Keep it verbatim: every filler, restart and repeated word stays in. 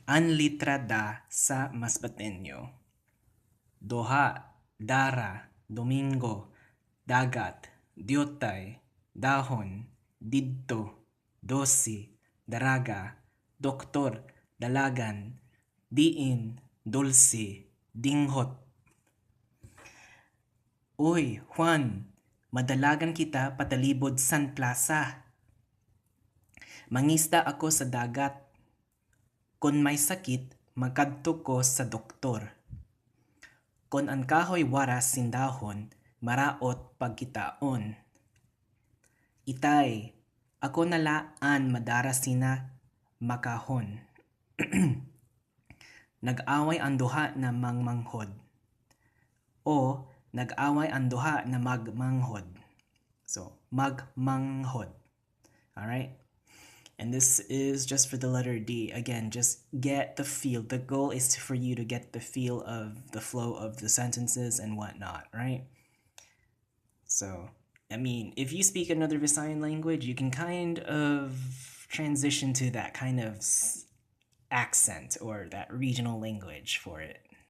An litra da sa masbateño. Doha, dara, domingo, dagat, diotay, dahon, didto, dosi, daraga, doktor, dalagan, diin, dulsi, dinghot. Uy, Juan, madalagan kita patalibod san plasa. Mangista ako sa dagat. Kon may sakit, makadto ko sa doktor. Kon an kahoy waras sin dahon, maraot pagkitaon. Itay, ako na la an madara sina makahon. Nag-away an doha na mangmanghod. O, nag-away an doha na magmanghod. So, magmanghod. All right? And this is just for the letter D. Again, just get the feel. The goal is to, for you to get the feel of the flow of the sentences and whatnot, right? So, I mean, if you speak another Visayan language, you can kind of transition to that kind of s- accent or that regional language for it.